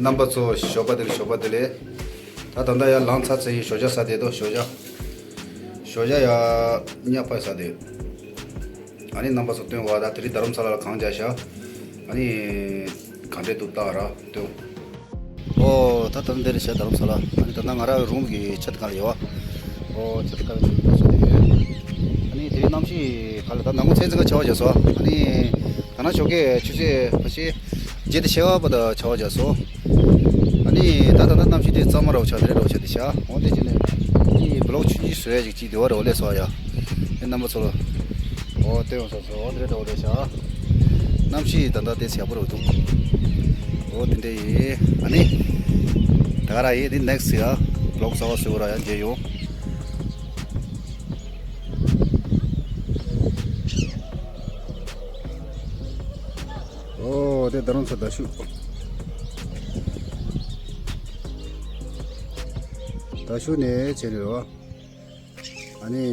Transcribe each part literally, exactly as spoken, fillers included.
རྣམ་པ་ཚོ་ཞོགས་པ་བདེ་ལེགས། ཞོགས་པ་བདེ་ལེགས། ད་ད་ལྟ་ཡར་ལངས་ཚར་ཚར་ཡིན། ཞོགས་ཇ་ཟ་བསྡད་འདུག་ཞོགས་ཇ། ཞོགས་ཇ་ཡར་ཉ་པ་ཟ་བསྡད། ཨ་ནི་རྣམ་པ་ཚོ་སྟོན་བ། ད་དེ་རིང་རྡ་རམ་ས་ལ་ལ་གང་བྱས་ཤག་ཨ་ནི་ག་འདྲས་འདུག་ལྟ་ར་སྟོན། ཨོ་ད་ད་ལྟ་འདིར་བྱས་རྡ་རམ་ས་ལ། ཨ་ནི་ད་ལྟ་ང་རང་རུམ་གྱི་ཆེད་གང་ལ་ཡོད་བ། ཨོ་ཆེད་གང་ལ་ཡོད་བ་སོ་དེ་ཡོད། ཨ་ནི་དེ་རིང་གནམ་གཤིས་ག་ལ། ད་ནངས་མོ་ཚེས་བཙོན་ཁ་ཆར་པ་བྱས་སོང་། ཨ་ནི་ད་ནངས་ཞོགས་ཀས་ཆུ་ཚོད་ཕལ་ཆེར་བརྒྱད་དང་ཕྱེད་ཀ་བར་དུ་ཆར་པ་བྱས་སོང་། ཨ་ནི་ད་ད་ལྟ་གནམ་གཤིས་དེ་གཙང་མ་ར་བ་ཆགས། དེ་རེད་ར་བ་ཆགས་དེ་ཤག་འོ་དེ་བྱས་ནས་ཨ་ནི་བི་ལོག་ཆུང་ཆུང་བཟོ་ཡ་ཞིག་ཅིག་དེ་བ་ར་བ་སླེབས་སོང་ཡ། ཨེ་རྣམ་པ་ཚོ་ལ་འོ་སྟོན་ཡོང་ས་སོ། འོ་དེ་རེད་ར་བ་དེ་ཤག་གནམ་གཤིས་ད་ལྟ་དེ་ཡག་པོ་ར་བ་འདུག་འོ་དེ་འདྲ་ཡིན། ཨ་ནི་ད་ག་རང་ཡིན། དེ་ནེག་སི་ཡ་བི་ལོག་གསར་པ་བཟོ་ར་ཡ་མཇལ་ཡོང་། ཨོ་དེ་རྡ་རམ་ས་ལ་རྡ་ཤུ། རྡ་ཤུ་ནས་བྱས་ནས་རེད་བ། ཨ་ནི་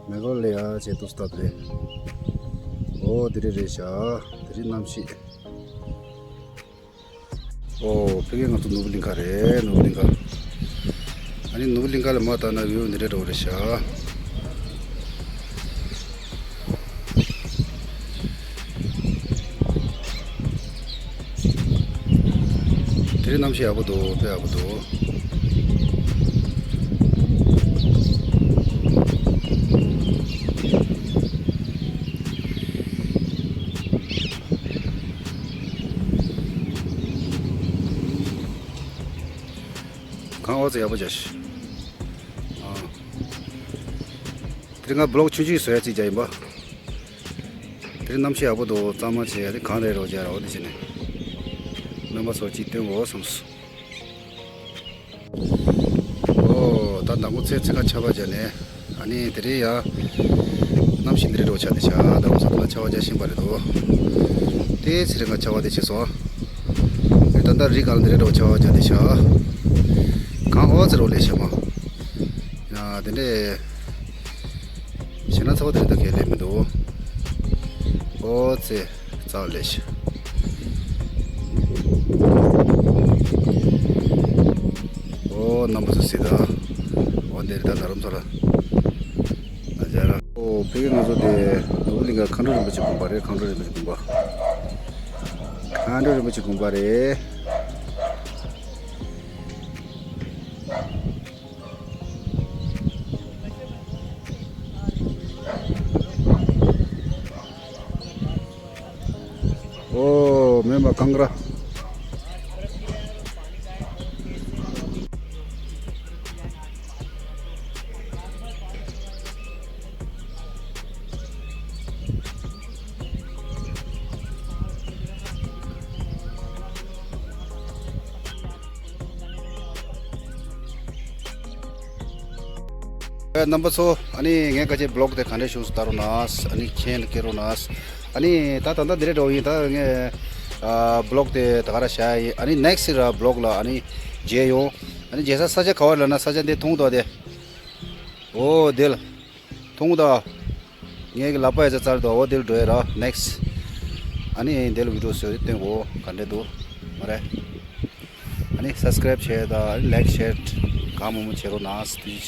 མེ་གྷ་ལ་ཡ་བྱས་ཏུ་སྟབས་རེད། ཨོ་དེ་རེད་རེད་ཤག་དེ་རིང་གནམ་གཤིས། ཨོ་ཕ་གི་ང་ཚོ་ནོར་བུ་གླིང་ཁ་རེད། ནོར་བུ་གླིང་ཁ། ཨ་ནི་ནོར་བུ་གླིང་ཁ་ལ་མར་ལྟ་ན་བིའུ་འདི་འདྲ་འདྲ་བོ་རེད་ཤག་དེ་རིང་གནམ་གཤིས་ཡག་པོ་འདུག་དཔེ་ཡག་པོ་འདུག་གངས་འོག་ཙེ་ཡག་པོ་བྱས་ཤག་ཨ། དེ་རིང་ང་བི་ལོག་ཆུང་ཆུང་བཟོ་ཡ་རྩིས་བྱས་ཡིན་པ། དེ་རིང་གནམ་གཤིས་ཡག་པོ་འདུག་གཙང་མ་བྱས། ཡ་དེ་གངས་རེད་རོགས་བྱས་ར་བ་དེ་བྱས་ནས་རྣམ་པ་ཚོར་ཅིག་སྟོན་དགོས་བསམས། ཨོ་ད་ཟླ་ངོ་ཚེས་ཚེས་ཁ་ཆར་པ་བྱས་ནས། ཨ་ནི་དེ་རིང་ཡ་གནམ་གཤིས་འདི་རེད་རོགས་བྱས་དེ་ཤག་ཟླ་ངོ་ཚེས་ཁ་ཆར་པ་བྱས་ཤིང་པ་རེད་འདུག་དེ་ཚེ་རིང་ཁ་ཆར་པ་དེ་བྱས་སོང་། ཨེ་ད་ལྟ་རི་གང་དེ་རེད་རོགས་ཆར་པ་བྱས་དེ་ཤག་གངས་འོག་ཙེ་རོགས་ལས་ཤག་མ། ཡ་དེ་འདྲས་བྱས་ན་ཚ་བ་དེ་རིང་ད་གས་ལས་མི་འདུག་ཨོ་ཙེ་རྩ་ལས་ཤག་ཨོ་རྣམ་པ་ཚོ་གཟིགས་དང་། ཨོ་འདིར་ད་རྡ་རམ་ས་ལ་ན་ཇ་ར། ཨོ་ཕ་གི་ང་ཚོ་དེ་ནོར་བུ་གླིང་ཁ་མཁའ་འགྲོ་རིན་པོ་ཆེ་དགོན་པ་རེད། མཁའ་འགྲོ་རིན་པོ་ཆེ་དགོན་པ། མཁའ་འགྲོ་རིན་པོ་ཆེ་དགོན་པ་རེད། ཨོ་མེ་མ་ཀང་ར། རྣམ་པ་ཚོ། ཨ་ནི་ངས་ཁ་ཆེ་བི་ལོག་དེ་ག་འདྲས་བྱུང་སོང་ལྟ་རོགས་གནང་། ཨ་ནི་མཁྱེན་སྐྱེལ་རོགས་གནང་། ཨ་ནི་ད་ད་ལྟ་འདི་རེད་འགྲོ་ཡིན། ད་ངས་ཨ་བི་ལོག་དེ་ད་ག་ར་བྱ་ཡིན། ཨ་ནི་ནེག་སི་ར་བི་ལོག་ལ་ཨ་ནི་མཇལ་ཡོང་། ཨ་ནི་མཇལ་ས་ས་ཆ་ག་བ་རེད་ལབ་ན། ས་ཆ་འདི་མཐོང་འདུག་དེ། ཨོ་དེ་ལ་མཐོང་འདུག་ངས་ཀྱི་ལག་པ་ཡ་ཙ་ཙར་འདུག་འོ་དེ་ལ་འགྲོ་ཡ་ར་ནེག་སི། ཨ་ནི་དེ་ལ་བི་ཌི་ཡོ་བཟོས་ཏེ་སྟོན་གོ་ག་འདྲས་འདུག་མ་རེད། ཨ་ནི་སབ་སི་ཀ་རེབ་བྱས་དང་ལའིག་ཤེར་གང་མང་མང་བྱེད་རོགས་གནང་། ཐུགས་རྗེ་ཆེ།